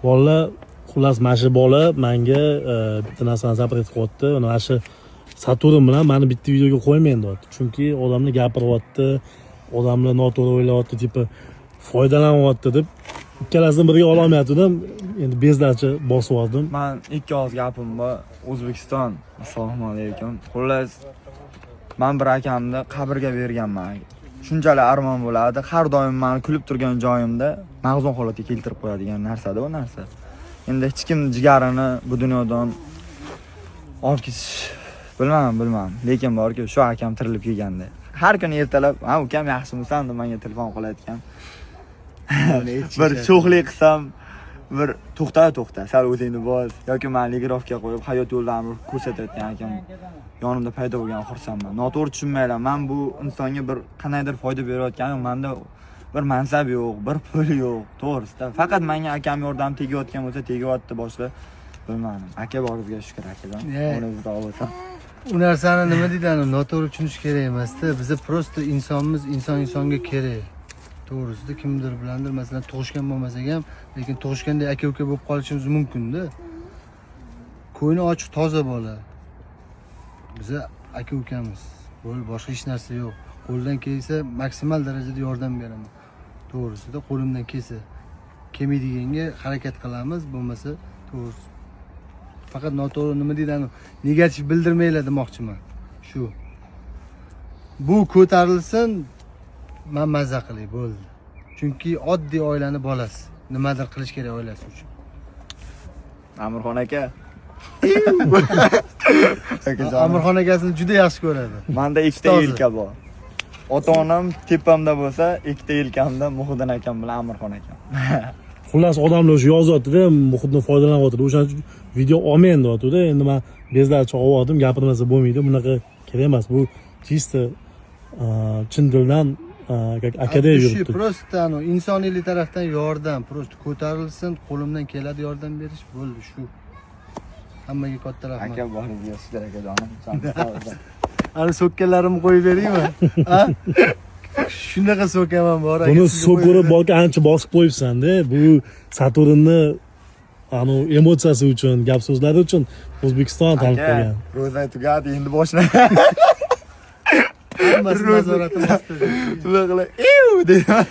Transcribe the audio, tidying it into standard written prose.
Bolalar, xullas, mana shu bola menga bitta narsani запрет qilyapti. Mana shu Saturn bilan mani bitta videoga qo'ymang deyapti. Chunki odamlar gapiryapti, odamlar noto'g'ri o'ylayapti, типа foydalanyapti deb ikkalasini birga ololmayotgandim. Endi бездача bosib yubordim. Man ikki og'iz gapim bor. O'zbekiston, assalomu alaykum. Xullas, man bir akamni qabrga berganman. Shunchalik armon bo'ladi. Har doim mani kulib turgan joyimda mahzun holatga keltirib qo'yadigan narsada u narsa. Endi hech kim jigarini bu dunyodan olib ketish, bilmadim, bilmadim. Lekin borki, shu akam tirilib kelganda. Har kuni ertalab, "Ha, ukam, yaxshimisan?" deb menga telefon qilayotgan. Bir sho'xlik qilsam, bir "To'xta, to'xta, sal o'zingni bos" yoki mani регулировка qo'yib, hayot yo'llarini ko'rsatayotgan akam yonimda paydo bo'lgan, xursandman. Noto'g'ri tushunmanglar, man bu insonga bir qandaydir foyda berayotganim, manda bir mansab yo'q, bir pul yo'q, to'g'risida. Faqat menga akam yordam tegayotgan bo'lsa, tegyapti, boshqa bilmadim. Aka boringizga shukur, akajon. O'rningiz bo'lsin. U narsani, nima deydi, anavi noto'g'ri tushunish kerak emasda. Biza просто insonmiz, inson insonga kerak. To'g'risida, kimdir bilandir, masalan, tug'ishgan bo'lmasak ham, lekin tug'ishgandek aka uka bo'lib qolishimiz mumkinda. Ko'ngli ochiq, toza bola. Biza aka ukamiz. Bo'ldi, boshqa hech narsa yo'q. Qo'ldan kelsa, maksimal darajada yordam beraman. To'g'risida, qo'limdan kelsa, kelmaydiganga harakat qilamiz, bo'lmasa, to'g'risi, faqat noto'g'ri, nima deydi, anavi negativ bildirmanglar demoqchiman. Shu. Bu ko'tarilsin, man mazza qilay, bo'ldi. Chunki oddiy oilani bolasi. Nimadir qilish kerak oilasi uchun. Amirxon aka. Akajonim. Amirxon akasini juda yaxshi ko'radi. Manda ikkita Ustozi. yelka bor. Ota onam tepamda bo'lsa, ikkita yelkamda Muhiddin akam bilan Amirxon akam. Xullas, odamlar o'sha yozyaptida, Muhiddin foydalanyapti, o'shaning uchun video olmang deyaptida. Endi man бездача oldim, gapirmasa bo'lmaydi, bunaqa kerak emas. Bu чисто chin dildan, как akadek От души, yuribdi. Просто anu insoniylik tarafdan yordam, просто ko'tarilsin, qo'limdan keladi yordam berish, bo'ldi shu. Hammaga katta rahmat. Aka, boringizga shukur, akajonim. Joningiz sog' bo'lsin. Ani so'kkanlarimni qo'yib beraymi? Ha? Shunaqa so'kaman bor. Aka, Buni sizga so'k qo'yib ko'rib beray. Balki ancha bosib qo'yibsanda. Bu Saturnni anu emotsiyasi uchun, gap so'zlari uchun O'zbekiston tanib Aka, qolgan. Ro'za tugadi, endi boshla. Hammasi nazoratim ostida. Shunday qilib, "Iu" deyman.